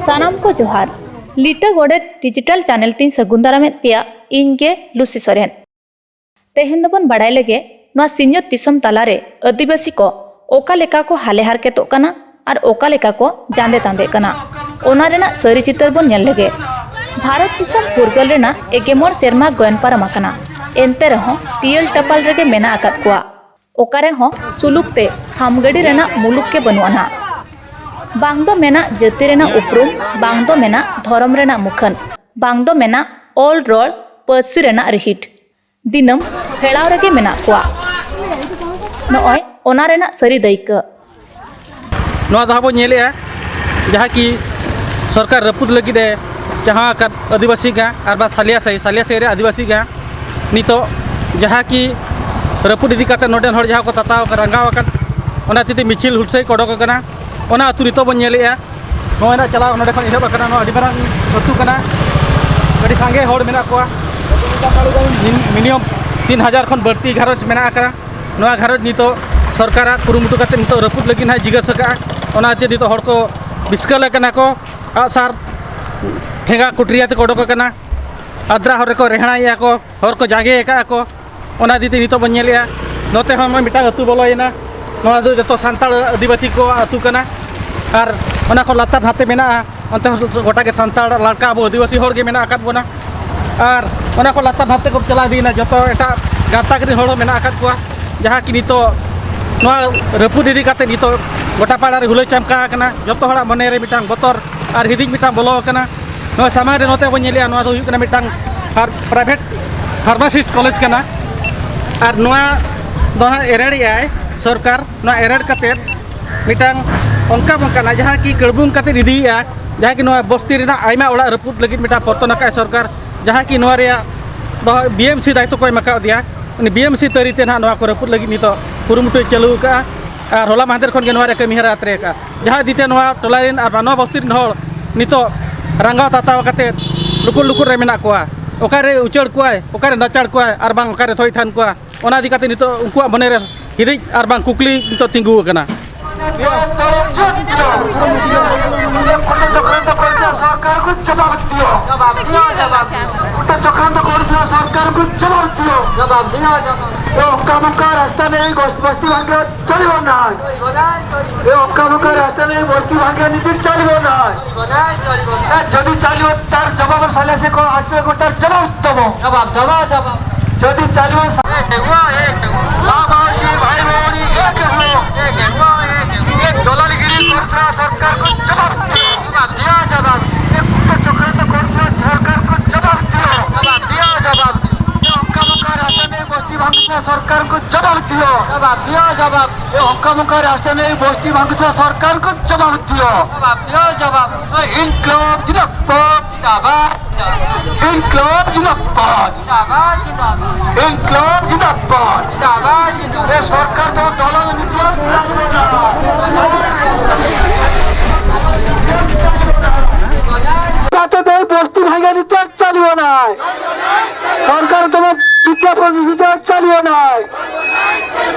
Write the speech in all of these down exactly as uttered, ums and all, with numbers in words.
ᱥᱟᱱᱟᱢ ᱠᱚ ᱡᱚᱦᱟᱨ᱾ ᱞᱤᱴᱟᱹ ᱜᱚᱰᱮᱛ ᱰᱤᱡᱤᱴᱟᱞ ᱪᱮᱱᱮᱞ ᱛᱤᱧ ᱥᱟᱹᱜᱩᱱ ᱫᱟᱨᱟᱢᱮᱫ ᱯᱮᱭᱟ, ᱤᱧ ᱜᱮ ᱞᱩᱥᱤ ᱥᱚᱨᱮᱱ᱾ ᱛᱮᱦᱮᱧ ᱫᱚᱵᱚᱱ ᱵᱟᱲᱟᱭ ᱞᱮᱜᱮ ᱱᱚᱣᱟ ᱥᱤᱧᱚᱛ ᱫᱤᱥᱚᱢ ᱛᱟᱞᱟᱨᱮ ᱟᱹᱫᱤᱵᱟᱹᱥᱤ ᱠᱚ ᱚᱠᱟ ᱞᱮᱠᱟ ᱠᱚ ᱦᱟᱞᱮ ᱦᱟᱨᱠᱮᱛᱚᱜ ᱠᱟᱱᱟ ᱟᱨ ᱚᱠᱟ ᱞᱮᱠᱟ ᱠᱚ ᱡᱟᱸᱫᱮ ᱛᱟᱸᱫᱮᱜ ᱠᱟᱱᱟ, ᱚᱱᱟ ᱨᱮᱱᱟᱜ ᱥᱟᱹᱨᱤ ᱪᱤᱛᱟᱹᱨ ᱵᱚᱱ ᱧᱮᱞ ᱞᱮᱜᱮ᱾ ᱵᱷᱟᱨᱚᱛ ᱫᱤᱥᱚᱢ ᱯᱷᱩᱨᱜᱟᱹᱞ ᱨᱮᱱᱟᱜ ᱮᱜᱮ ᱢᱚᱬ ᱥᱮᱨᱢᱟ ᱜᱚᱭᱚᱱ ᱯᱟᱨᱚᱢ ᱟᱠᱟᱱᱟ, ᱮᱱᱛᱮ ᱨᱮᱦᱚᱸ ᱴᱤᱭᱟᱹᱞ ᱴᱟᱯᱟᱞ ᱨᱮᱜᱮ ᱢᱮᱱᱟᱜ ᱟᱠᱟᱫ ᱠᱚᱣᱟ᱾ ᱚᱠᱟ ᱨᱮᱦᱚᱸ ᱥᱩᱞᱩᱠ ᱛᱮ ᱦᱟᱢᱜᱟᱹᱰᱤ ᱨᱮᱱᱟᱜ ᱢᱩᱞᱩᱠ ᱜᱮ ᱵᱟᱹᱱᱩᱜ ᱟᱱᱟ᱾ ᱵᱟᱝ ᱫᱚ ᱢᱮᱱᱟᱜ ᱡᱟᱹᱛᱤ ᱨᱮᱱᱟᱜ ᱩᱯᱨᱩᱢ, ᱵᱟᱝ ᱫᱚ ᱢᱮᱱᱟᱜ ᱫᱷᱚᱨᱚᱢ ᱨᱮᱱᱟᱜ ᱢᱩᱠᱷᱟᱹᱱ, ᱵᱟᱝ ᱫᱚ ᱢᱮᱱᱟᱜ ᱚᱞ ᱨᱚᱲ ᱯᱟᱹᱨᱥᱤ ᱨᱮᱱᱟᱜ ᱨᱤᱦᱤᱴ᱾ ᱫᱤᱱᱟᱹᱢ ᱯᱷᱮᱲᱟᱣ ᱨᱮᱜᱮ ᱢᱮᱱᱟᱜ ᱠᱚᱣᱟ᱾ ᱱᱚᱜᱼᱚᱭ ᱚᱱᱟ ᱨᱮᱱᱟᱜ ᱥᱟᱹᱨᱤ ᱫᱟᱹᱭᱠᱟᱹ᱾ ᱱᱚᱣᱟ ᱫᱚ ᱦᱟᱸᱜ ᱵᱚᱱ ᱧᱮᱞᱮᱜᱼᱟ, ᱡᱟᱦᱟᱸ ᱠᱤ ᱥᱚᱨᱠᱟᱨ ᱨᱟᱹᱯᱩᱫ ᱞᱟᱹᱜᱤᱫ ᱮ ᱪᱟᱦᱟᱣ ᱟᱠᱟᱫ ᱟᱹᱫᱤᱵᱟᱹᱥᱤ ᱜᱟᱲ ᱟᱨ ᱵᱟᱝ ᱥᱟᱞᱤᱭᱟ ᱥᱟᱹᱦᱤ, ᱥᱟᱞᱤᱭᱟ ᱥᱟᱹᱦᱤ ᱨᱮ ᱟᱹᱫᱤᱵᱟᱹᱥᱤ ᱜᱟᱲ ᱱᱤᱛᱚᱜ ᱡᱟᱦᱟᱸ ᱠᱤ ᱨᱟᱹᱯᱩᱫ ᱤᱫᱤ ᱠᱟᱛᱮ ᱱᱚᱰᱮᱱ ᱦᱚᱲ ᱡᱟᱦᱟᱸ ᱠᱚ ᱛᱟᱛᱟᱣ ᱟᱠᱟᱱ, ᱨᱟᱸᱜᱟᱣ ᱟᱠᱟᱱ, ᱚᱱᱟ ᱛᱮᱜᱮ ᱢᱤᱪᱷᱤᱞ ᱦᱩᱞᱥᱟᱹᱭ ᱠᱚ ᱚᱰᱚᱠ ᱟᱠᱟᱱᱟ᱾ ᱚᱱᱟ ᱟᱹᱛᱩ ᱱᱤᱛᱚᱜ ᱵᱚᱱ ᱧᱮᱞᱮᱜᱼᱟ, ᱱᱚᱜᱼᱚᱭ ᱱᱟᱜ ᱪᱟᱞᱟᱣ ᱱᱚᱰᱮ ᱠᱷᱚᱱ ᱮᱦᱚᱵ ᱟᱠᱟᱱᱟ᱾ ᱱᱚᱣᱟ ᱟᱹᱰᱤ ᱢᱟᱨᱟᱝ ᱟᱹᱛᱩ ᱠᱟᱱᱟ, ᱟᱹᱰᱤ ᱥᱟᱸᱜᱮ ᱦᱚᱲ ᱢᱮᱱᱟᱜ ᱠᱚᱣᱟ, ᱢᱤᱱᱤᱢᱟᱢ ᱛᱤᱱ ᱦᱟᱡᱟᱨ ᱠᱷᱚᱱ ᱵᱟᱹᱲᱛᱤ ᱜᱷᱟᱨᱚᱸᱡᱽ ᱢᱮᱱᱟᱜ ᱟᱠᱟᱫᱟ᱾ ᱱᱚᱣᱟ ᱜᱷᱟᱨᱚᱸᱡᱽ ᱱᱤᱛᱚᱜ ᱥᱚᱨᱠᱟᱨᱟᱜ ᱠᱩᱨᱩᱢᱩᱴᱩ ᱠᱟᱛᱮ ᱱᱤᱛᱚᱜ ᱨᱟᱹᱯᱩᱫ ᱞᱟᱹᱜᱤᱫ ᱦᱟᱸᱜ ᱡᱤᱜᱟᱹᱥ ᱟᱠᱟᱜᱼᱟ᱾ ᱚᱱᱟ ᱛᱮ ᱱᱤᱛᱚᱜ ᱦᱚᱲ ᱠᱚ ᱵᱤᱥᱠᱟᱹᱞ ᱟᱠᱟᱱᱟ ᱠᱚ, ᱟᱜᱼᱥᱟᱨ ᱴᱷᱮᱸᱜᱟ ᱠᱩᱴᱨᱤ ᱟᱛᱮ ᱠᱚ ᱚᱰᱚᱠ ᱟᱠᱟᱱᱟ, ᱟᱫᱽᱨᱟ ᱦᱚᱨ ᱨᱮᱠᱚ ᱨᱮᱦᱲᱟᱭᱮᱫᱼᱟ ᱠᱚ, ᱦᱚᱲ ᱠᱚ ᱡᱟᱸᱜᱮ ᱟᱠᱟᱫᱼᱟ ᱠᱚ᱾ ᱚᱱᱟ ᱤᱫᱤ ᱛᱮ ᱱᱤᱛᱚᱜ ᱵᱚᱱ ᱧᱮᱞᱮᱜᱼᱟ, ᱱᱚᱛᱮ ᱦᱚᱸ ᱢᱤᱫᱴᱟᱝ ᱟᱹᱛᱩ ᱵᱚᱞᱚᱭᱮᱱᱟ᱾ ᱱᱚᱣᱟ ᱫᱚ ᱡᱚᱛᱚ ᱥᱟᱱᱛᱟᱲ ᱟᱹᱫᱤᱵᱟᱹᱥᱤ ᱠᱚᱣᱟᱜ ᱟᱹᱛᱩ ᱠᱟᱱᱟ᱾ ᱟᱨ ᱚᱱᱟ ᱠᱷᱚᱱ ᱞᱟᱛᱟᱨ ᱱᱟᱛᱮ ᱢᱮᱱᱟᱜᱼᱟ, ᱚᱱᱛᱮ ᱦᱚᱸ ᱜᱚᱴᱟ ᱜᱮ ᱥᱟᱱᱛᱟᱲ ᱞᱟᱲᱠᱟ ᱟᱵᱚ ᱟᱹᱫᱤᱵᱟᱹᱥᱤ ᱦᱚᱲ ᱜᱮ ᱢᱮᱱᱟᱜ ᱟᱠᱟᱫ ᱵᱚᱱᱟ᱾ ᱟᱨ ᱚᱱᱟ ᱠᱷᱚᱱ ᱞᱟᱛᱟᱨ ᱱᱟᱛᱮ ᱠᱚ ᱪᱟᱞᱟᱣ ᱤᱫᱤᱭᱮᱱᱟ, ᱡᱚᱛᱚ ᱮᱴᱟᱜ ᱜᱟᱛᱟᱠ ᱨᱮᱱ ᱦᱚᱲ ᱦᱚᱸ ᱢᱮᱱᱟᱜ ᱟᱠᱟᱫ ᱠᱚᱣᱟ, ᱡᱟᱦᱟᱸ ᱠᱤ ᱱᱤᱛᱚᱜ ᱱᱚᱣᱟ ᱨᱟᱹᱯᱩᱫ ᱤᱫᱤ ᱠᱟᱛᱮ ᱱᱤᱛᱚᱜ ᱜᱚᱴᱟ ᱯᱟᱲᱟ ᱨᱮ ᱦᱩᱞᱟᱹᱭ ᱪᱟᱢᱠᱟ ᱟᱠᱟᱱᱟ᱾ ᱡᱚᱛᱚ ᱦᱚᱲᱟᱜ ᱢᱚᱱᱮ ᱨᱮ ᱢᱤᱫᱴᱟᱝ ᱵᱚᱛᱚᱨ ᱟᱨ ᱦᱤᱫᱤᱡ ᱢᱤᱫᱴᱟᱝ ᱵᱚᱞᱚ ᱟᱠᱟᱱᱟ᱾ ᱱᱚᱣᱟ ᱥᱟᱢᱟᱝ ᱨᱮ ᱱᱚᱛᱮ ᱵᱚᱱ ᱧᱮᱞᱮᱜᱼᱟ, ᱱᱚᱣᱟ ᱫᱚ ᱦᱩᱭᱩᱜ ᱠᱟᱱᱟ ᱢᱤᱫᱴᱟᱝ ᱟᱨ private pharmacist college ᱠᱟᱱᱟ᱾ ᱟᱨ ᱱᱚᱣᱟ ᱫᱚ ᱦᱟᱸᱜ ᱮᱨᱮᱲᱮᱜᱼᱟᱭ ᱥᱚᱨᱠᱟᱨ᱾ ᱱᱚᱣᱟ ᱮᱨᱮᱲ ᱠᱟᱛᱮᱫ ᱢᱤᱫᱴᱟᱝ ᱚᱱᱠᱟ ᱵᱚᱱ ᱠᱟᱱᱟ, ᱡᱟᱦᱟᱸ ᱠᱤ ᱠᱟᱹᱲᱵᱩᱝ ᱠᱟᱛᱮᱫ ᱤᱫᱤᱭᱮᱜᱼᱟ, ᱡᱟᱦᱟᱸ ᱠᱤ ᱱᱚᱣᱟ ᱵᱚᱥᱛᱤ ᱨᱮᱱᱟᱜ ᱟᱭᱢᱟ ᱚᱲᱟᱜ ᱨᱟᱹᱯᱩᱫ ᱞᱟᱹᱜᱤᱫ ᱢᱤᱫᱴᱟᱝ ᱯᱚᱛᱚᱱ ᱟᱠᱟᱫᱼᱟᱭ ᱥᱚᱨᱠᱟᱨ, ᱡᱟᱦᱟᱸ ᱠᱤ ᱱᱚᱣᱟ ᱨᱮᱭᱟᱜ ᱫᱚ ᱵᱤ ᱮᱢ ᱥᱤ ᱫᱟᱭᱤᱛᱛᱚ ᱠᱚ ᱮᱢ ᱟᱠᱟᱫ ᱫᱮᱭᱟ᱾ ᱩᱱᱤ ᱵᱤ ᱮᱢ ᱥᱤ ᱛᱟᱹᱨᱤ ᱛᱮ ᱱᱟᱦᱟᱜ ᱱᱚᱣᱟ ᱠᱚ ᱨᱟᱹᱯᱩᱫ ᱞᱟᱹᱜᱤᱫ ᱱᱤᱛᱚᱜ ᱠᱩᱨᱩᱢᱩᱴᱩᱭ ᱪᱟᱹᱞᱩ ᱟᱠᱟᱫᱼᱟ᱾ ᱟᱨ ᱦᱚᱞᱟ ᱢᱟᱦᱫᱮᱨ ᱠᱷᱚᱱ ᱜᱮ ᱱᱚᱣᱟ ᱨᱮ ᱠᱟᱹᱢᱤ ᱦᱚᱨᱟ ᱟᱛᱨᱮ ᱟᱠᱟᱫᱼᱟ, ᱡᱟᱦᱟᱸ ᱤᱫᱤ ᱛᱮ ᱱᱚᱣᱟ ᱴᱚᱞᱟ ᱨᱮᱱ ᱟᱨ ᱱᱚᱣᱟ ᱵᱚᱥᱛᱤ ᱨᱮᱱ ᱦᱚᱲ ᱱᱤᱛᱚᱜ ᱨᱟᱸᱜᱟᱣ ᱛᱟᱛᱟᱣ ᱠᱟᱛᱮ ᱞᱩᱠᱩᱨ ᱞᱩᱠᱩᱨ ᱨᱮ ᱢᱮᱱᱟᱜ ᱠᱚᱣᱟ᱾ ᱚᱠᱟᱨᱮ ᱩᱪᱟᱹᱲ ᱠᱚᱣᱟᱭ, ᱚᱠᱟᱨᱮ ᱱᱟᱪᱟᱲ ᱠᱚᱣᱟᱭ, ᱟᱨ ᱵᱟᱝ ᱚᱠᱟᱨᱮ ᱛᱷᱚᱭ ᱛᱷᱟᱱ ᱠᱚᱣᱟ, ᱚᱱᱟ ᱤᱫᱤ ᱠᱟᱛᱮ ᱱᱤᱛᱚᱜ ᱩᱱᱠᱩᱣᱟᱜ ᱢᱚᱱᱮ ᱨᱮ ᱦᱤᱫᱤᱡ ᱟᱨ ᱵᱟᱝ ᱠᱩᱠᱞᱤ ᱱᱤᱛᱚᱜ ᱛᱤᱸᱜᱩ ᱟᱠᱟᱱᱟ᱾ ସରକାରଙ୍କୁ ଜବାବ ଦିଅ। ଜବାବ ଦିଅ, ଜବାବ ଦିଅ। କୁଟ ଚକ୍ରାନ୍ତ କରୁଥିବା ସରକାରଙ୍କୁ ଜବାବ ଦିଅ। ଜବାବ ଦିଅ, ଜବାବ ଦିଅ। ଏ ଅଙ୍କା ମଙ୍କା ରାସ୍ତା ନେଇ ବସ୍ତି, ବସ୍ତି ଭାଙ୍ଗିବା ଚାଲିବ ନାହିଁ। ଏ ଅଙ୍କା ମଙ୍କା ରାସ୍ତା ନେଇ ବସ୍ତି ଭାଙ୍ଗିବା ନୀତି ଚାଲିବ ନାହିଁ। ଏ ଯଦି ଚାଲିବ, ତାର ଜବାବ ସାରିଲା ସେ କଣ ଆସିବ, ତାର ଜବାବ ଦବ। ଜବାବ ଦବ, ଜବାବ। ଯଦି ଚାଲିବ, ଏ କେହୁଅ, ଏ କେହୁଅ। ମା ମାଉସୀ ଭାଇ ଭଉଣୀ, ଏ କେହୁଅ। ଏ କେହୁଅ, ଏ କେହୁଅ। ଏ ଦଲାଲଗିରି କରୁଥିବା ସରକାରଙ୍କୁ ଜବାବ ଦିଅ। ଜବାବ ଦିଅ, ଜବାବ। ଏ କୁଟ ଚକ୍ରାନ୍ତ କରୁଥିବା ସରକାରଙ୍କୁ ଜବାବ ଦିଅ। ଜବାବ ଦିଅ, ଜବାବ ଦିଅ। ଏ ଅଙ୍କା ମଙ୍କା ରାସ୍ତା ନେଇ ବସ୍ତି ଭାଙ୍ଗୁଥିବା ସରକାରଙ୍କୁ ଜବାବ ଦିଅ। ଜବାବ ଦିଅ, ଜବାବ। ଏ ଅଙ୍କା ମଙ୍କା ରାସ୍ତା ନେଇ ବସ୍ତି ଭାଙ୍ଗୁଥିବା ସରକାରଙ୍କୁ ଜବାବ ଦିଅ। ଜବାବ ଦିଅ, ଜବାବ। ଏ ଇନକ୍ଲାବ ଜିନ୍ଦାବାଦ। ଜିନ୍ଦାବାଦ, ଜିନ୍ଦାବାଦ। ଇନକ୍ଲାବ ଜିନ୍ଦାବାଦ। ଜିନ୍ଦାବାଦ, ଜିନ୍ଦାବାଦ। ଇନକ୍ଲାବ ଜିନ୍ଦାବାଦ। ଜିନ୍ଦାବାଦ, ଜିନ୍ଦାବାଦ। ଏ ସରକାର ତମ ଦଳ ନୀତି ଆଉ ଚାଲିବ ନା। ଭାତ ଦେଇ ବସ୍ତି ଭାଙ୍ଗା ନୀତି ଆଉ ଚାଲିବ ନାହିଁ। ସରକାର ତମ ମିଥ୍ୟା ପ୍ରତିଶ୍ରୁତି ଆଉ ଚାଲିବ ନାହିଁ।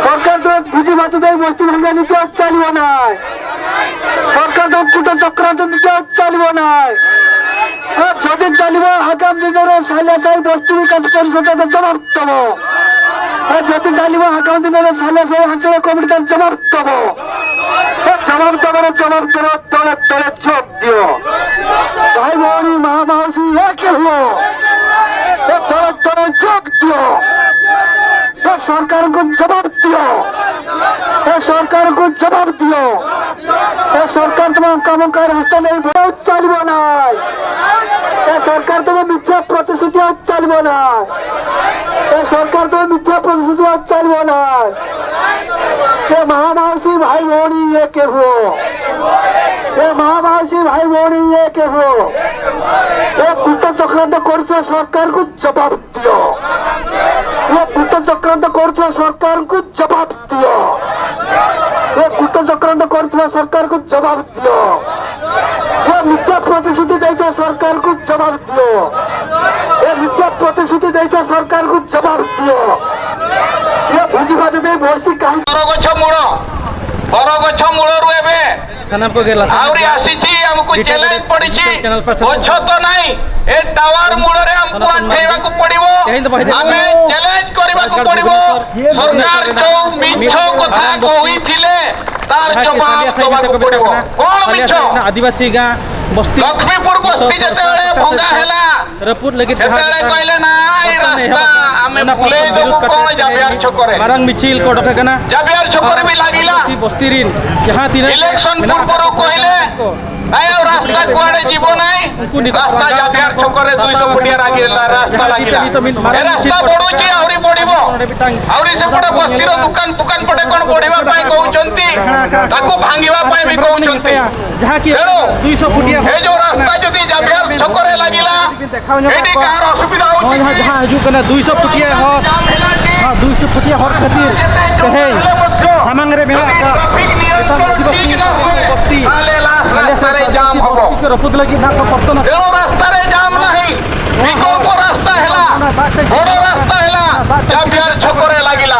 ସରକାର ତମ ଭୋଜି ଭାତ ଦେଇ ବସ୍ତି ଭାଙ୍ଗା ନୀତି ଆଉ ଚାଲିବ ନାହିଁ। ସରକାର ତମ କୁଟ ଚକ୍ରାନ୍ତ ନୀତି ଆଉ ଚାଲିବ ନାହିଁ। ହଁ, ଯଦି ଚାଲିବ, ଆଗାମୀ ଦିନରେ ସାଲିଆ ସାହି ବସ୍ତି ବିକାଶ ପରିଷଦ ଜବାବ ଦବ। ହଁ, ଯଦି ଚାଲିବ, ଆଗାମୀ ଦିନରେ ସାଲିଆ ସାହି ଆଞ୍ଚଳିକ କମିଟି ତାର ଜବାବ ଦବ। ହଁ, ଜବାବ ଦବର ଜବାବ ଦବ, ତଳେ ତଳେ ଯୋଗ ଦିଅ। ଭାଇ ଭଉଣୀ, ମା ମାଉସୀ, ଏକ ହୁଅ। ଏ ତଳେ ତଳେ ଯୋଗ ଦିଅ। ଏ ସରକାରଙ୍କୁ ଜବାବ ଦିଅ। ଏ ସରକାରଙ୍କୁ ଜବାବ ଦିଅ। ଏ ସରକାର ତମ ଅଙ୍କା ମଙ୍କା ରାସ୍ତା ନେଇ ଆଉ ଚାଲିବ ନାହିଁ। ଏ ସରକାର ତମ ମିଥ୍ୟା ପ୍ରତିଶ୍ରୁତି ଆଉ ଚାଲିବ ନାହିଁ। ଏ ସରକାର ତମ ମିଥ୍ୟା ପ୍ରତିଶ୍ରୁତି ଆଉ ଚାଲିବ ନାହିଁ। ଏ ମା ମାଉସୀ ଭାଇ ଭଉଣୀ, ଏକ ହୁଅ। ଏ ମା ମାଉସୀ ଭାଇ ଭଉଣୀ, ଏକ ହୁଅ। ଏ କୁଟ ଚକ୍ରାନ୍ତ କରୁଥିବା ସରକାରଙ୍କୁ ଜବାବ ଦିଅ। ଏ କୁଟ ଚକ୍ରାନ୍ତ କରୁଥିବା ସରକାରଙ୍କୁ ଜବାବ ଦିଅ। ଏ କୁଟ ଚକ୍ରାନ୍ତ କରୁଥିବା ସରକାରଙ୍କୁ ଜବାବ ଦିଅ। ଏ ମିଥ୍ୟା ପ୍ରତିଶ୍ରୁତି ଦେଇଥିବା ସରକାରଙ୍କୁ ଜବାବ ଦିଅ। ଏ ମିଥ୍ୟା ପ୍ରତିଶ୍ରୁତି ଦେଇଥିବା ସରକାରଙ୍କୁ ଜବାବ ଦିଅ। ଏ ଭୋଜି ଭାତ ଦେଇ ବସ୍ତି କାହିଁକି? ବରଗଛ ମୂଳ, ବରଗଛ ମୂଳରୁ ଏବେ ସେନା ପକେଇଲା, ସେନା ଆହୁରି ପକେଇଲା। ଆସିଛି, ଆମକୁ କୁ ଚ୍ୟାଲେଞ୍ଜ ପଡ଼ିଛି। ବୁଝ ତ ନାହିଁ, ଏ ଟାୱାର ମୂଳରେ ଆମକୁ ଆଣ୍ଠେଇବାକୁ ପଡ଼ିବ। ଆମେ ଚ୍ୟାଲେଞ୍ଜ କରିବାକୁ ପଡ଼ିବ। ସରକାରଙ୍କୁ ମିଛ କଥା କହିଥିଲେ ତାର ଜବାବ ଦେବାକୁ ପଡ଼ିବ। କ'ଣ ମିଛ? ଆଦିବାସୀ ଗାଁ ବସ୍ତି ଲକ୍ଷ୍ମୀପୁର ବସ୍ତି ଯେତେବେଳେ ଭଙ୍ଗା ହେଲା, ସେତେବେଳେ କହିଲେ, "ନାଇଁ, ରାସ୍ତା ଆମେ ବୁଲେଇ ଦେବୁ।" କ'ଣ ଜାଭିଆର ଛକରେ? ମାରାଙ୍ଗ ମିছিল ᱠᱚ ᱚᱰᱚᱠ ᱟᱠᱟᱱᱟ। ଜାଭିଆର ଛକରେ ବି ଲାଗିଲା। ᱵᱚᱥᱛᱤ ᱨᱤᱱ ᱡᱟᱦᱟᱸ ᱛᱤᱱᱟᱹᱜ ᱤᱞᱮᱠᱥᱚᱱ ᱢᱮᱱᱟᱜ ᱟᱠᱟᱫ ᱯᱩᱨᱵᱚᱨᱩ ᱠᱚ, ᱠᱚ ᱠᱚᱭᱞᱮ, ᱟᱭᱟᱜ ᱨᱟᱥᱛᱟ ᱠᱚ ᱟᱲᱮ ᱡᱤᱵᱚ ᱱᱟᱭ, ᱩᱱᱠᱩ ᱱᱤᱛᱚᱜ ᱨᱟᱥᱛᱟ ᱡᱟᱵᱤᱭᱟᱨ ᱪᱷᱚᱠᱚᱨᱮ ᱫᱩᱭᱥᱚ ᱯᱷᱩᱴᱤᱭᱟ ᱨᱟᱜᱤ ᱞᱟ ᱨᱟᱥᱛᱟ ᱡᱟᱦᱟᱸ ᱞᱟᱜᱤᱞᱟ᱾ ᱱᱤᱛᱚᱜ ᱢᱤᱫ ᱢᱟᱨᱟᱝ ᱮ ᱨᱟᱥᱛᱟ ᱢᱤᱪᱷᱤᱞ ᱵᱚᱲᱩᱪᱤ ᱟᱹᱣᱨᱤ ᱵᱚᱲᱤᱵᱚ᱾ ᱱᱚᱰᱮ ᱢᱤᱫᱴᱟᱝ ᱟᱹᱣᱨᱤ ᱥᱮ ᱯᱚᱲᱟ ᱵᱚᱥᱛᱤ ᱨᱮ ᱫᱚᱠᱟᱱ ᱯᱷᱩᱠᱟᱱ ᱯᱚᱴᱮ ᱠᱚᱱ ᱵᱚᱲᱤᱵᱟ ᱯᱟᱭ ᱠᱚ ᱩᱪᱚᱱᱛᱤ, ତାକୁ ଭାଙ୍ଗିବା ପାଇଁ ବି କହୁଛନ୍ତି। ଯାହାକି ତେଣୁ ଦୁଇଶହ ଫୁଟିଆ ଏ ଯୋଉ ରାସ୍ତା ଯଦି ଜାବିଆର ଛକରେ ଲାଗିଲା, ଏଠି କାହାର ଅସୁବିଧା ହଉଛି କି? ᱡᱟᱦᱟᱸ ᱦᱤᱡᱩᱜ ᱠᱟᱱᱟ ᱫᱩᱭᱥᱚ ᱯᱷᱩᱴᱤᱭᱟ ᱦᱚᱨ, ᱦᱚᱸ, ᱫᱩᱭᱥᱚ ᱯᱷᱩᱴᱤᱭᱟ ᱦᱚᱨ ᱠᱷᱟᱹᱛᱤᱨ ᱛᱮᱦᱮᱧ ᱥᱟᱢᱟᱝ ᱨᱮ ᱢᱮᱱᱟᱜ ᱟᱠᱟᱫ ᱪᱮᱛᱟᱱ ᱟᱹᱫᱤᱵᱟᱹᱥᱤ ᱵᱚᱥᱛᱤ, ᱛᱟᱦᱞᱮ ᱥᱟᱱᱛᱟᱲ ᱡᱟᱢ ᱦᱚᱵᱚ᱾ ᱵᱚᱥᱛᱤ ᱠᱚ ᱨᱟᱹᱯᱩᱫ ᱞᱟᱹᱜᱤᱫ ᱱᱟᱜ ᱠᱚ ᱯᱚᱨᱛᱚᱱ ᱟᱠᱟᱫᱟ᱾ ତେଣୁ ରାସ୍ତାରେ ଜାମ ନାହିଁ, ବିକଳ୍ପ ରାସ୍ତା ହେଲା, ବଡ଼ ରାସ୍ତା ହେଲା, ଜାବିଆର ଛକରେ ଲାଗିଲା।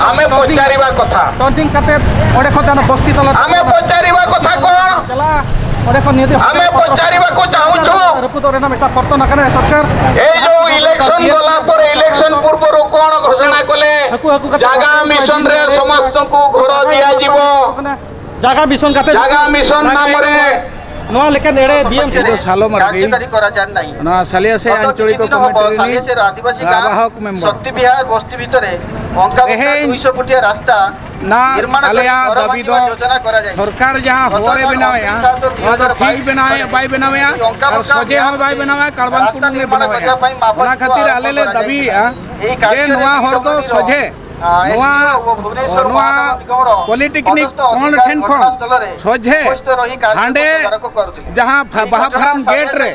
ଆମେ ପଚାରିବା କଥା। ଟର୍ଣ୍ଣିଂ ᱠᱟᱛᱮ ᱚᱸᱰᱮ ᱠᱷᱚᱱ ᱡᱟᱦᱟᱸ ᱵᱚᱥᱛᱤ ᱛᱟᱞᱟ ᱛᱮ ᱟᱢᱮ ᱯᱚᱪᱟᱨᱤᱵᱟ ᱠᱚᱛᱷᱟ ᱠᱚ? ᱪᱟᱞᱟᱜᱼᱟ, ᱚᱸᱰᱮ ᱠᱷᱚᱱ ᱱᱤᱭᱟᱹ ᱟᱢᱮ ᱯᱚᱪᱟᱨᱤᱵᱟ ᱠᱚ ᱪᱟᱦᱩᱸ ᱪᱚ? ᱨᱟᱹᱯᱩᱫᱚᱜ ᱨᱮᱱᱟᱜ ᱢᱤᱫᱴᱟᱝ ᱯᱚᱨᱛᱚᱱ ᱟᱠᱟᱱᱟ ᱥᱚᱨᱠᱟᱨ᱾ ᱮᱭ ᱡᱚ ᱤᱞᱮᱠᱥᱚᱱ ଗଲା ପରେ ଇଲେକ୍ସନ ପୂର୍ବରୁ କ'ଣ ଘୋଷଣା କଲେ? ଜାଗା ମିଶନରେ ସମସ୍ତଙ୍କୁ ଘର ଦିଆଯିବ। ଜାଗା ମିଶନ କାତେ ଜାଗା ମିଶନ ନାମରେ ᱱᱚᱣᱟ ᱞᱮᱠᱟᱱ ᱮᱲᱮ ᱵᱤ ᱮᱢ ᱥᱤ ᱫᱚ ᱥᱟᱞᱚᱢ ᱟᱨ ᱵᱤ ᱠᱟᱨᱡᱚᱠᱟᱨᱤ ᱠᱚᱨᱟ ᱡᱟᱱ ᱱᱟᱦᱤ। ᱱᱚᱣᱟ ᱥᱟᱞᱤᱭᱟ ᱥᱮ ᱜᱚᱛ ᱟᱧᱪᱚᱞᱤᱠ ᱠᱤᱪᱷᱩ ᱫᱤᱱ ᱦᱚᱵᱚ ᱠᱚᱢᱤᱴᱤ ᱨᱤᱱᱤᱡ ᱥᱟᱞᱤᱭᱟ ᱥᱮ ᱟᱹᱫᱤᱵᱟᱹᱥᱤ ᱜᱟᱶ ᱟᱵᱟᱦᱚᱠ ᱢᱮᱢᱵᱚᱨ᱾ ᱥᱚᱠᱛᱤ ᱵᱤᱦᱟᱨ ᱵᱚᱥᱛᱤ ᱵᱷᱤᱛᱚᱨᱮ ᱚᱱᱠᱟ ᱵᱚᱱᱠᱟ ᱛᱮᱦᱮᱧ ᱫᱩᱭᱥᱚ ᱯᱷᱩᱴᱤᱭᱟ ᱨᱟᱥᱛᱟ ᱱᱟ ᱱᱤᱨᱢᱟᱬ ᱟᱞᱮᱭᱟᱜ ᱠᱟᱨᱤ ᱫᱟᱹᱵᱤ ᱜᱚᱨᱚᱵᱟᱱᱣᱤᱛᱤ ᱫᱚ ᱡᱳᱡᱚᱱᱟ ᱠᱚᱨᱟ ᱡᱟᱭᱮ᱾ ᱥᱚᱨᱠᱟᱨ ᱡᱟᱦᱟᱸ ᱦᱚᱨᱮ ᱵᱮᱱᱟᱣᱮᱜᱼᱟ, ᱱᱚᱣᱟ ᱫᱚ ᱴᱷᱤᱠ ᱵᱮᱱᱟᱣᱮ, ᱵᱟᱭ ᱵᱮᱱᱟᱣᱮᱜᱼᱟ, ᱟᱨ ᱥᱚᱡᱷᱮ ᱦᱚᱸ ᱵᱟᱭ ᱵᱮᱱᱟᱣᱟ, ᱠᱟᱲᱵᱟᱝ ᱠᱩᱱᱰᱩᱝ ᱮ ᱵᱮᱱᱟᱣᱮᱜᱼᱟ᱾ ᱚᱱᱟ ᱠᱷᱟᱹᱛᱤᱨ ᱟᱞᱮ ᱞᱮ ᱫᱟᱹᱵᱤᱭᱮᱜᱼᱟ ᱡᱮ ᱱᱚᱣᱟ ᱦᱚᱨ ᱫᱚ ᱥᱚᱡᱷᱮ ᱱᱚᱣᱟ, ᱱᱚᱣᱟ ᱯᱚᱞᱤᱴᱮᱠᱱᱤᱠ ᱠᱚᱬ ᱴᱷᱮᱱ ᱠᱷᱚᱱ ᱥᱚᱡᱷᱮ ᱦᱟᱸᱰᱮ ᱡᱟᱦᱟᱸ ᱯᱷᱟ-, ᱵᱟᱦᱟ ᱯᱷᱟᱨᱟᱢ ᱜᱮᱴ ᱨᱮ,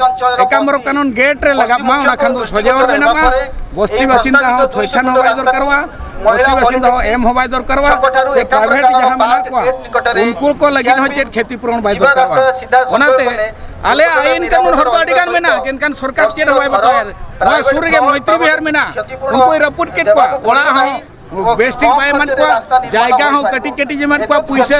ᱮᱠᱟᱢᱨᱚ ᱠᱟᱱᱚᱱ ᱜᱮᱴ ᱨᱮ ᱞᱟᱜᱟᱜ ᱢᱟ, ᱚᱱᱟ ᱠᱷᱟᱱ ᱫᱚ ᱥᱚᱡᱷᱮ ᱦᱚᱨ ᱵᱮᱱᱟᱜ ᱢᱟ᱾ ᱵᱚᱥᱛᱤ ᱵᱟᱥᱤᱱᱫᱟ ᱦᱚᱸ ᱛᱷᱚᱭᱛᱷᱟᱱ ᱦᱚᱸ ᱵᱟᱭ ᱫᱚᱨᱠᱟᱨᱚᱜᱼᱟ, ᱵᱚᱥᱛᱤ ᱵᱟᱥᱤᱱᱫᱟ ᱦᱚᱸ ᱮᱢ ᱦᱚᱸ ᱵᱟᱭ ᱫᱚᱨᱠᱟᱨᱚᱜᱼᱟ᱾ ᱥᱮ ᱯᱨᱟᱭᱵᱷᱮᱴ ᱡᱟᱦᱟᱸ ᱢᱮᱱᱟᱜ ᱠᱚᱣᱟ, ᱩᱱᱠᱩ ᱠᱚ ᱞᱟᱹᱜᱤᱫ ᱦᱚᱸ ᱪᱮᱫ ᱠᱷᱮᱛᱤ ᱯᱩᱨᱚᱱ ᱵᱟᱭ ᱫᱚᱨᱠᱟᱨᱚᱜᱼᱟ᱾ ᱚᱱᱟᱛᱮ ᱟᱞᱮᱭᱟᱜ ᱟᱹᱭᱤᱱ ᱠᱟᱹᱱᱩᱱ ᱦᱚᱨ ᱫᱚ ᱟᱹᱰᱤ ᱜᱟᱱ ᱢᱮᱱᱟᱜᱼᱟ, ᱢᱮᱱᱠᱷᱟᱱ ᱥᱚᱨᱠᱟᱨ ᱪᱮᱫ ᱦᱚᱸ ᱵᱟᱭ ᱵᱟᱛᱟᱣᱟ᱾ ᱱᱚᱣᱟ ᱥᱩᱨ ᱨᱮᱜᱮ ᱢᱚᱭᱛᱨᱤ ᱵᱤᱦᱟᱨ ᱢᱮᱱᱟᱜᱼᱟ, ᱩᱱᱠᱩᱭ ᱨᱟᱹᱯᱩᱫ ᱠᱮᱫ ᱠᱚᱣᱟ, ᱚᱲᱟᱜ ᱦᱚᱸ ᱵᱮᱥ ᱴᱷᱤᱠ ᱵᱟᱭ ᱮᱢᱟᱫ ᱠᱚᱣᱟ, ᱡᱟᱭᱜᱟ ᱦᱚᱸ ᱠᱟᱹᱴᱤᱡ ᱠᱟᱹᱴᱤᱡ ᱮᱢᱟᱫ ᱠᱚᱣᱟ, ᱯᱩᱭᱥᱟᱹ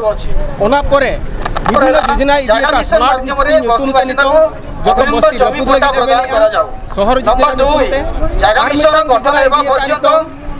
ᱚᱱᱟ ᱯᱚᱨᱮ ᱵᱤᱵᱷᱤᱱᱱᱚ ᱡᱳᱡᱚᱱᱟ ᱤᱫᱤ ᱟᱠᱟᱫ ᱥᱢᱟᱨᱴ ᱥᱠᱤᱢ ᱧᱩᱛᱩᱢ ᱛᱮ ᱱᱤᱛᱚᱝ ᱡᱚᱛᱚ ᱵᱚᱥᱛᱤ ᱨᱟᱹᱯᱩᱫ ᱞᱟᱹᱜᱤᱫ ᱮ ᱢᱮᱱᱮᱫᱼᱟ᱾ ᱥᱚᱦᱚᱨ ᱡᱳᱡᱚᱱᱟ ᱧᱩᱛᱩᱢ ᱛᱮ ᱟᱨ ᱢᱤᱫᱴᱟᱝ ᱡᱳᱡᱚᱱᱟ ᱤᱫᱤ ᱟᱠᱟᱫ ᱱᱤᱛᱚᱝ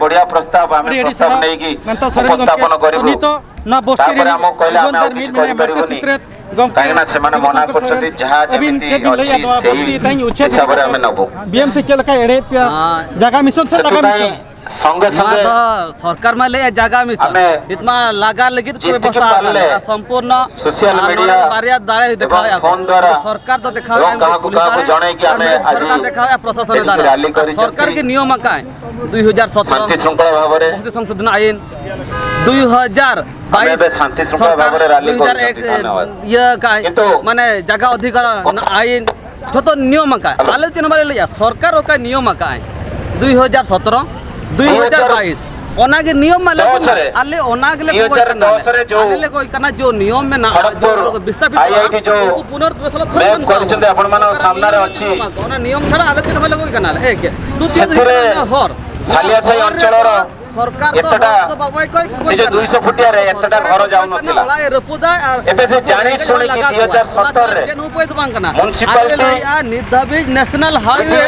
ᱵᱚଢ଼ିଆ ପ୍ରସ୍ତାବ, ଆମେ ପ୍ରସ୍ତାବ ନେଇକି ଉପସ୍ଥାପନ କରିବୁ। ତାପରେ ଆମକୁ କହିଲେ ଆମେ ଆଉ କିଛି କରିପାରିବୁନି, କାହିଁକିନା ସେମାନେ ମନା କରୁଛନ୍ତି ଯାହା ଯେମିତି ଅଛି ସେଇ ହିସାବରେ ଆମେ ନେବୁ। ବିଏମ୍ସି ଚେଲକା ଏଡ଼େ ପିଆ ଜାଗା ମିଶନ ସେ ଜାଗା ମିଶନ। ସଙ୍ଗେ ସଙ୍ଗେ ᱥᱚᱨᱠᱟᱨ ᱢᱟ ᱞᱟᱹᱭᱟ ᱡᱟᱭᱜᱟ ᱢᱤᱥᱚᱱ ᱤᱛᱢᱟ ᱞᱟᱜᱟ ᱞᱟᱹᱜᱤᱫ ᱠᱚ ᱵᱮᱵᱚᱥᱛᱷᱟ ᱟᱠᱟᱫᱟ ᱥᱚᱢᱯᱩᱨᱱᱚ᱾ ᱥᱳᱥᱤᱭᱟᱞ ᱢᱤᱰᱤᱭᱟ ᱵᱟᱨᱭᱟ ᱫᱟᱲᱮ ᱫᱮᱠᱷᱟᱣᱮᱫᱼᱟ ᱠᱚ᱾ ᱥᱚᱨᱠᱟᱨ ᱫᱚ ᱫᱮᱠᱷᱟᱣᱮᱫᱼᱟ ᱩᱱᱠᱩ ᱯᱩᱞᱤᱥ ᱫᱟᱲᱮ ᱟᱨ ᱢᱤᱫᱴᱤᱡ ᱥᱚᱨᱠᱟᱨ ᱫᱮᱠᱷᱟᱣᱮᱫᱼᱟ ᱯᱨᱚᱥᱟᱥᱚᱱ ᱫᱟᱲᱮ᱾ ᱟᱨ ᱥᱚᱨᱠᱟᱨ ᱜᱮ ᱱᱤᱭᱚᱢ ᱟᱠᱟᱫ ᱫᱩᱭ ᱦᱟᱡᱟᱨ ᱥᱚᱛᱨᱚ ᱥᱟᱱᱛᱤ ᱥᱨᱩᱝᱠᱷᱚᱞᱟ ᱵᱷᱟᱵᱚᱨᱮ ᱥᱚᱝᱥᱳᱫᱷᱚᱱ ᱟᱭᱤᱱ ᱫᱩᱭ ᱦᱟᱡᱟᱨ ᱵᱟᱭᱤᱥ ᱥᱚᱨᱠᱟᱨ ᱫᱩᱭ ᱦᱟᱡᱟᱨ ᱮᱠ ᱤᱭᱟᱹ ᱟᱠᱟᱫ ᱢᱟᱱᱮ ᱡᱟᱭᱜᱟ ᱚᱫᱷᱤᱠᱟᱨ ᱟᱭᱤᱱ ᱡᱷᱚᱛᱚ ᱱᱤᱭᱚᱢ ᱟᱠᱟᱫ᱾ ᱟᱞᱮ ᱪᱮᱫ ᱦᱚᱸ ᱵᱟᱞᱮ ᱞᱟᱹᱭᱟ, ᱥᱚᱨᱠᱟᱨ ᱚᱠᱟᱭ ᱱᱤᱭᱚᱢ ᱟᱠᱟᱫ ᱫᱩᱭ ᱦᱟᱡᱟᱨ ᱥᱚᱛᱨᱚ ᱫᱩᱭ ᱦᱟᱡᱟᱨ ᱵᱟᱭᱤᱥ ᱚᱱᱟᱜᱮ ᱱᱤᱭᱚᱢ ᱢᱟ ᱞᱟᱹᱜᱩ ᱢᱮ᱾ ᱟᱞᱮ ᱚᱱᱟ ᱜᱮᱞᱮ ᱠᱚᱭ ᱠᱟᱱᱟ, ᱟᱞᱮ ᱞᱮ ᱠᱚᱭ ᱠᱟᱱᱟ ᱡᱚ ᱱᱤᱭᱚᱢ ᱢᱮᱱᱟᱜᱼᱟ, ᱡᱚ ᱵᱤᱥᱛᱟᱯᱤᱛ ᱩᱱᱠᱩ ᱯᱩᱱᱚᱨ ᱫᱚᱥᱟᱞ ᱛᱷᱚᱲᱟ ᱵᱚᱱ ᱠᱚᱨᱟᱣᱟ᱾ ᱚᱱᱟ ᱱᱤᱭᱚᱢ ᱪᱷᱟᱲᱟ ᱟᱞᱮ ᱪᱮᱫ ᱦᱚᱸ ᱵᱟᱞᱮ ᱠᱚᱭ ᱠᱟᱱᱟ᱾ ᱟᱞᱮ ᱮᱠ ᱫᱩᱛᱤᱭᱚ ᱫᱤᱱ ᱦᱚᱨ ସାଲିଆ ସାହି ଅଞ୍ଚଳର ଏତେଟା, ଏ ଯୋଉ ଦୁଇଶହ ଫୁଟିଆରେ ଏତେଟା ଘର ଯାଉନଥିଲା। ଏବେ ସେ ଜାଣି ଶୁଣିକି ଦୁଇ ହଜାର ସତରରେ ମ୍ୟୁନିସିପାଲିଟି ନ୍ୟାସନାଲ ହାଇୱେ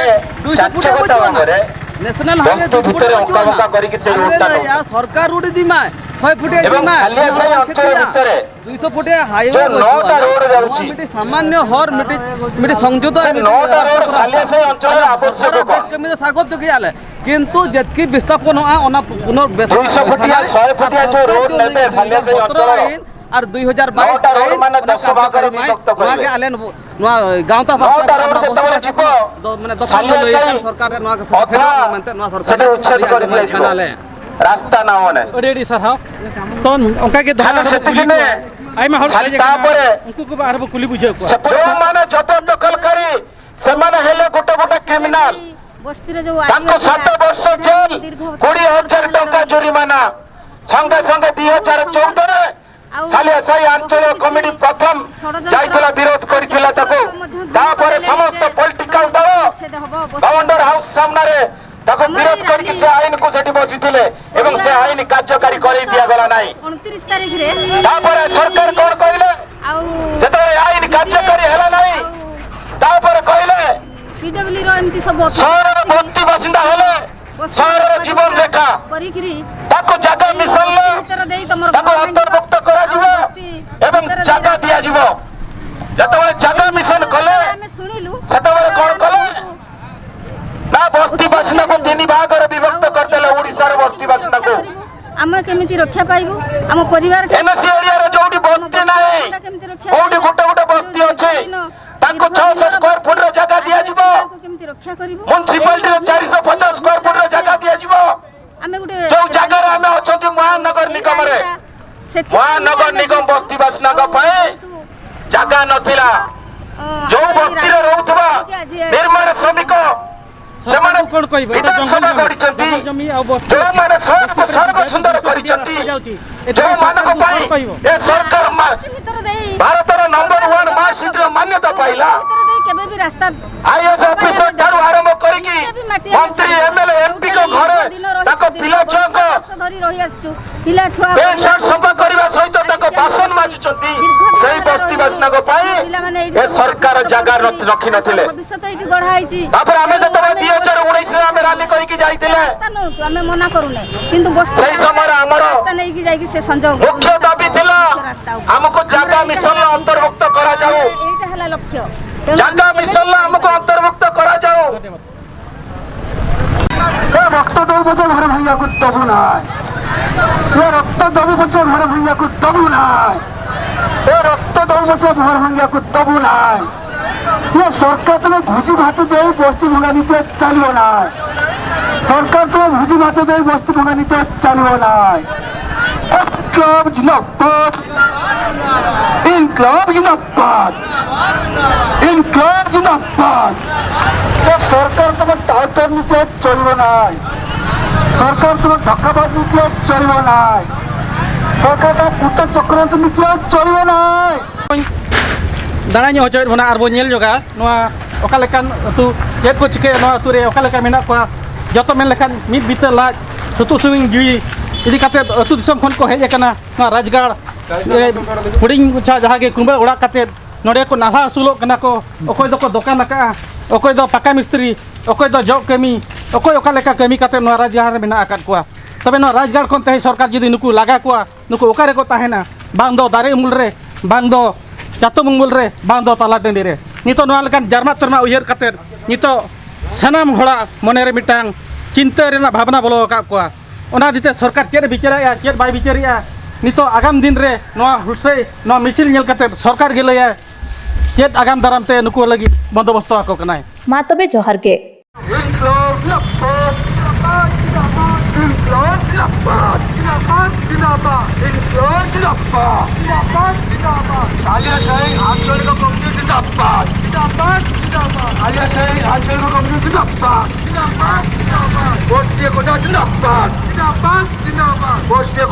ଦୁଇଶହ ଫୁଟିଆ ଚାଞ୍ଚକତା ଭାବରେ ନ୍ୟାସନାଲ ହାଇୱେ ବସ୍ତି ଭିତରେ ଅଙ୍କା ବଙ୍କା କରିକି ସେ ରୋଡଟା ନଉଛନ୍ତି। ସରକାର ଉଡ଼ି ଦିମା ଶହେ ଫୁଟିଆ ଏବଂ ସାଲିଆ ସାହି ଅଞ୍ଚଳ ଭିତରେ ଦୁଇଶହ ଫୁଟିଆ ହାଇୱେ ଯୋଉ ନଅଟା ରୋଡ ଯାଉଛି, ସାମାନ୍ୟ ହର ମିଟି ମିଟି ସଂଯୋଗ, ସେ ନଅଟା ରୋଡ ସାଲିଆ ସାହି ଅଞ୍ଚଳର ଆବଶ୍ୟକ କଣ? ବେଶ କେମିତି ସ୍ୱାଗତ ଯୋଗ୍ୟ ଆଲେ, କିନ୍ତୁ ଯେତିକି ବିସ୍ଥାପନ ଆ ଅନା ପୁନର୍ବେଶ ଦୁଇଶହ ଫୁଟିଆ, ଶହେ ଫୁଟିଆ ଯୋଉ ରୋଡ ନେବେ ସାଲିଆ ସାହି ଅଞ୍ଚଳର, ଆର ଦୁଇ ହଜାର ବାଇଶ ନଅଟା ରୋଡ ମାନେ ଦଶ ଭାଗରେ ବିଭକ୍ତ କରିବେ। ଆଲେ ନୂଆ ଗାଉଁତା ନଅଟା ରୋଡ ଯେତେବେଳେ ଯିବ, ମାନେ ଦଖଲ ସାଲିଆ ସାହି ସରକାର ନୂଆ ଅଧା ନୂଆ ସରକାର ସେଠି ଉଚ୍ଛେଦ କରି ଦିଆଯିବ। ରାସ୍ତା ନାମ ନାହିଁ। ଏଠି, ଏଠି ସାର୍, ହଁ। ତ ଅଙ୍କା କେ ଧାରା ସେତିକି ନୁହେଁ। ଆଇ ମା ହଲ ଖାଲି ତାପରେ ତାପରେ ଉଙ୍କୁ କୁ ବାହାର କୁ କୁଲି ବୁଝେ କୁ। ଯୋଉମାନେ ଜବରଦଖଲକାରୀ, ସେମାନେ ହେଲେ ଗୋଟେ ଗୋଟେ କ୍ରିମିନାଲ। ତାଙ୍କୁ ସାତ ବର୍ଷ ଜେଲ, କୋଡ଼ିଏ ହଜାର ଟଙ୍କା ଜରିମାନା। ସଙ୍ଗେ ସଙ୍ଗେ ଦୁଇ ହଜାର ଚଉଦରେ ସାଲିଆ ସାହି ଆଞ୍ଚଳିକ କମିଟି ପ୍ରଥମ ଯାଇଥିଲା, ବିରୋଧ କରିଥିଲା ତାକୁ। ତାପରେ ସମସ୍ତ ପଲିଟିକାଲ ଦଳ ଗଭର୍ଣ୍ଣର ହାଉସ ସାମ୍ନାରେ ତାକୁ ବିରୋଧ କରିକି ସେ ଆଇନକୁ ସେଠି ବସିଥିଲେ ଏବଂ ସେ ଆଇନ କାର୍ଯ୍ୟକାରୀ କରେଇ ଦିଆଗଲା ନାହିଁ। ଅଣତିରିଶ ତାରିଖରେ ତାପରେ ସରକାର କଣ କହିଲେ? ଆଉ ଯେତେବେଳେ ଆଇନ କାର୍ଯ୍ୟକାରୀ ହେଲା ନାହିଁ, ତାପରେ କହିଲେ ପିଡବ୍ଲ୍ୟୁ ର ଏମିତି ସବୁ ଅଫିସର ସହରର ଆସିକି ବସ୍ତି ବାସିନ୍ଦା ହେଲେ ସହରର ଜୀବନ ରେଖା, କରିକିରି ତାକୁ ଜାଗା ମିଶନ ରେ ଭିତରେ ଦେଇ ତମର ତାକୁ ଅନ୍ତର୍ଭୁକ୍ତ କରାଯିବ ଏବଂ ଜାଗା ଦିଆଯିବ। ଯେତେବେଳେ ଜାଗା ମିଶନ କଲେ, ଆମେ ଶୁଣିଲୁ, ସେତେବେଳେ କଣ କଲେ? ନା, ବସ୍ତି ବାସିନ୍ଦାକୁ ତିନି ଭାଗରେ ବିଭକ୍ତ କରିଦେଲେ ଓଡ଼ିଶାର ବସ୍ତି ବାସିନ୍ଦାକୁ। ଆମେ କେମିତି ରକ୍ଷା ପାଇବୁ? ଆମ ପରିବାର ଏନ୍ଏସି ଏରିଆରେ ଯୋଉଠି ବସ୍ତି ନାହିଁ, କୋଉଠି ଗୋଟେ ଗୋଟେ ବସ୍ତି ଅଛି, ତାଙ୍କୁ ଛଅଶହ ସ୍କୋୟାର ଫୁଟର ଜାଗା ଦିଆଯିବ। ମ୍ୟୁନିସିପାଲିଟିରେ ଚାରିଶହ ପଚାଶ ସ୍କୋୟାର ଫୁଟର ଜାଗା ଦିଆଯିବ। ଯୋଉ ଜାଗାରେ ଆମେ ଅଛନ୍ତି ମହାନଗର ନିଗମରେ, ମହାନଗର ନିଗମ ବସ୍ତି ବାସିନ୍ଦାଙ୍କ ପାଇଁ ଜାଗା ନଥିଲା। ଯୋଉ ବସ୍ତିରେ ରହୁଥିବା ନିର୍ମାଣ ଶ୍ରମିକ, ସେମାନେ ବିଧାନସଭା ଗଢ଼ିଛନ୍ତି, ଯୋଉମାନେ ସହରକୁ ସ୍ୱର୍ଗ ସୁନ୍ଦର କରିଛନ୍ତି, ଯୋଉମାନଙ୍କ ପାଇଁ ଏ ସରକାର ମା-, ଭାରତର ନମ୍ବର ୱାନ ମାର୍କ ସିଟର ମାନ୍ୟତା ପାଇଲା। ଆଇଏଏସ୍ ଅଫିସର ଠାରୁ ଆରମ୍ଭ କରି ମନ୍ତ୍ରୀ, ଏମଏଲଏ, ଏମପିଙ୍କ ଘରେ ତାଙ୍କ ପିଲା ଛୁଆଙ୍କ ପ୍ୟାଣ୍ଟ ସାର୍ଟ ସଫା କରିବା ସହିତ ତାଙ୍କ ବାସନ ମାଜୁଛନ୍ତି। ସେହି ବସ୍ତିବାସୀଙ୍କ ପାଇଁ ଏ ସରକାର ଜାଗା ର-, ରଖିନଥିଲେ। ତାପରେ ଆମେ ଯେତେବେଳେ ଦୁଇ ହଜାର ଉଣେଇଶରେ ଆମେ ରାଲି କରିକି ଯାଇଥିଲେ, ଆମେ ମନା କରୁନେ, କିନ୍ତୁ ସେହି ସମୟରେ ଆମର ମୁଖ୍ୟ ଦାବି ଥିଲା, ଆମକୁ ଜାଗା ମିଶନରେ ଅନ୍ତର୍ଭୁକ୍ତ କରାଯାଉ। ଜାଗା ମିଶନରେ ଆମକୁ ଅନ୍ତର୍ଭୁକ୍ତ କରାଯାଉ। ଏ ରକ୍ତ ଦଉ ପଛେ ଘର ଭାଙ୍ଗିବାକୁ ଦବୁ ନାହିଁ। ଏ ରକ୍ତ ଦଉ ପଛେ ଘର ଭାଙ୍ଗିବାକୁ ଦବୁ ନାହିଁ। ଏ ରକ୍ତ ଦଉ ପଛେ ଘର ଭାଙ୍ଗିବାକୁ ଦବୁ ନାହିଁ। ଏ ସରକାର ତମେ ଭୋଜି ଭାତ ଦେଇ ବସ୍ତି ଭଙ୍ଗା ନୀତି ଚାଲିବ ନାହିଁ। ସରକାର ତମେ ଭୋଜି ଭାତ ଦେଇ ବସ୍ତି ଭଙ୍ଗା ନୀତି ଚାଲିବ ନାହିଁ। ଇନକ୍ଲାବ ଜିନ୍ଦାବାଦ। ଇନକ୍ଲାବ ଜିନ୍ଦାବାଦ। ଇନକ୍ଲାବ ଜିନ୍ଦାବାଦ। ଏ ସରକାର ତମ ଟାଉଟର ନୀତି ଚଳିବ ନାହିଁ। ସରକାର ତମ ଧକାବାଜ ନୀତି ଚଳିବ ନାହିଁ। ସରକାର ତମ କୁଟ ଚକ୍ରାନ୍ତ ନୀତି ଚଳିବ ନାହିଁ। ᱫᱟᱬᱟ ᱧᱚᱜ ᱦᱚᱪᱚᱭᱮᱫ ᱵᱚᱱᱟ ᱟᱨ ᱵᱚᱱ ᱧᱮᱞ ᱧᱚᱜᱟ ᱱᱚᱣᱟ ᱚᱠᱟ ᱞᱮᱠᱟᱱ ᱟᱹᱛᱩ, ᱪᱮᱫ ᱠᱚ ᱪᱤᱠᱟᱹᱭᱟ ᱱᱚᱣᱟ ᱟᱹᱛᱩ ᱨᱮ, ᱚᱠᱟ ᱞᱮᱠᱟ ᱢᱮᱱᱟᱜ ᱠᱚᱣᱟ᱾ ᱡᱚᱛᱚ ᱢᱮᱱ ᱞᱮᱠᱷᱟᱱ ᱢᱤᱫ ᱵᱤᱛᱟᱹ ᱞᱟᱡ, ᱥᱩᱛᱩᱜ ᱥᱩᱢᱤᱝ ᱡᱤᱣᱤ ᱤᱫᱤ ᱠᱟᱛᱮ ᱟᱹᱛᱩ ᱫᱤᱥᱚᱢ ᱠᱷᱚᱱ ᱠᱚ ᱦᱮᱡ ᱟᱠᱟᱱᱟ ᱱᱚᱣᱟ ᱨᱟᱡᱽᱜᱟᱲ᱾ ᱮ, ᱦᱩᱰᱤᱧ ᱢᱟᱪᱷᱟ ᱡᱟᱦᱟᱸ ᱜᱮ ᱠᱩᱢᱵᱟᱹ ᱚᱲᱟᱜ ᱠᱟᱛᱮ ᱱᱚᱰᱮ ᱠᱚ ᱱᱟᱞᱦᱟ ᱟᱹᱥᱩᱞᱚᱜ ᱠᱟᱱᱟ ᱠᱚ᱾ ᱚᱠᱚᱭ ᱫᱚᱠᱚ ᱫᱚᱠᱟᱱ ᱟᱠᱟᱫᱼᱟ, ᱚᱠᱚᱭ ᱫᱚ ᱯᱟᱠᱟ ᱢᱤᱥᱛᱨᱤ, ᱚᱠᱚᱭ ᱫᱚ ᱡᱚᱜ ᱠᱟᱹᱢᱤ, ᱚᱠᱚᱭ ᱚᱠᱟ ᱞᱮᱠᱟ ᱠᱟᱹᱢᱤ ᱠᱟᱛᱮ ᱱᱚᱣᱟ ᱨᱟᱡᱽᱜᱟᱲ ᱨᱮ ᱢᱮᱱᱟᱜ ᱟᱠᱟᱫ ᱠᱚᱣᱟ᱾ ᱛᱚᱵᱮ ᱱᱚᱣᱟ ᱨᱟᱡᱽᱜᱟᱲ ᱠᱷᱚᱱ ᱛᱮᱦᱮᱧ ᱥᱚᱨᱠᱟᱨ ᱡᱩᱫᱤ ᱱᱩᱠᱩ ᱞᱟᱜᱟ ᱠᱚᱣᱟ, ᱱᱩᱠᱩ ᱚᱠᱟ ᱨᱮᱠᱚ ᱛᱟᱦᱮᱱᱟ? ᱵᱟᱝ ᱫᱚ ᱫᱟᱨᱮ ᱩᱢᱩᱞ ᱨᱮ, ᱵᱟᱝ ᱫᱚ ᱪᱟᱛᱚᱢ ᱩᱢᱩᱞ ᱨᱮ, ᱵᱟᱝ ᱫᱚ ᱛᱟᱞᱟ ᱴᱟᱺᱰᱤ ᱨᱮ᱾ ᱱᱤᱛᱚᱜ ᱱᱚᱣᱟ ᱞᱮᱠᱟᱱ ᱡᱟᱨᱢᱟ ᱛᱟᱨᱢᱟ ᱩᱭᱦᱟᱹᱨ ᱠᱟᱛᱮᱫ ᱱᱤᱛᱚᱜ ᱥᱟᱱᱟᱢ ᱦᱚᱲᱟᱜ ᱢᱚᱱᱮ ᱨᱮ ᱢᱤᱫᱴᱟᱝ ᱪᱤᱱᱛᱟᱹ ᱨᱮᱱᱟᱜ ᱵᱷᱟᱵᱽᱱᱟ ᱵᱚᱞᱚ ᱟᱠᱟᱫ ᱠᱚᱣᱟ᱾ ᱚᱱᱟ ᱤᱫᱤ ᱛᱮ ᱥᱚᱨᱠᱟᱨ ᱪᱮᱫ ᱮ ᱵᱤᱪᱟᱹᱨᱮᱜᱼᱟ, ᱪᱮᱫ ᱵᱟᱭ ᱵᱤᱪᱟᱹᱨᱮᱜᱼᱟ, ᱱᱤᱛᱚᱜ ᱟᱜᱟᱢ ᱫᱤᱱ ᱨᱮ ᱱᱚᱣᱟ ᱦᱩᱞᱥᱟᱹᱭ, ᱱᱚᱣᱟ ᱢᱤᱪᱷᱤᱞ ᱧᱮᱞ ᱠᱟᱛᱮᱫ ᱥᱚᱨᱠᱟᱨ ᱜᱮ ᱞᱟᱹᱭᱟᱭ ᱪᱮᱫ ᱟᱜᱟᱢ ᱫᱟᱨᱟᱢ ᱛᱮ ᱱᱩᱠᱩ ᱞᱟᱹᱜᱤᱫ ᱵᱚᱱᱫᱳᱵᱚᱥᱛᱚ ᱟᱠᱚ ᱠᱟᱱᱟᱭ᱾ ᱢᱟ ᱛᱚᱵᱮ ᱡᱚᱦᱟᱨ ᱜᱮ᱾ ᱤᱱᱠᱞᱟᱵ ᱡᱤᱱᱫᱟᱵᱟᱫ, ᱤᱱᱠᱞᱟᱵ ᱡᱤᱱᱫᱟᱵᱟᱫ, ᱤᱱᱠᱞᱟᱵ ᱡᱤᱱᱫᱟᱵᱟᱫ, ᱤᱱᱠᱞᱟᱵ ᱡᱤᱱᱫᱟᱵᱟᱫ, ᱤᱱᱠᱞᱟᱵ ᱡᱤᱱᱫᱟᱵᱟᱫ, ᱤᱱᱠᱞᱟᱵ ᱡᱤᱱᱫᱟᱵᱟᱫ᱾ ᱟᱞᱤᱭᱟ ᱥᱟᱦᱤ ᱟᱧᱪᱚᱞᱤᱠ ᱠᱚᱢᱤᱴᱤ ᱡᱤᱱᱫᱟᱵᱟᱫ, ᱡᱤᱱᱫᱟᱵᱟᱫ, ᱡᱤᱱᱫᱟᱵᱟᱫ᱾ ᱟᱞᱤᱭᱟ ᱥᱟᱦᱤ ᱟᱧᱪᱚᱞᱤᱠ ᱠᱚᱢᱤᱴᱤ ᱡᱤᱱᱫᱟᱵᱟᱫ, ᱡᱤᱱᱫᱟᱵᱟᱫ, ᱡᱤᱱᱫᱟᱵᱟᱫ᱾ ᱵᱚᱥᱛᱤᱭᱟ ᱠᱳᱴᱟ ᱡᱤᱱᱫᱟᱵᱟᱫ, ᱡᱤᱱᱫᱟᱵᱟᱫ, ᱡᱤᱱᱫᱟᱵᱟᱫ᱾ ᱵᱚᱥᱛᱤᱭᱟ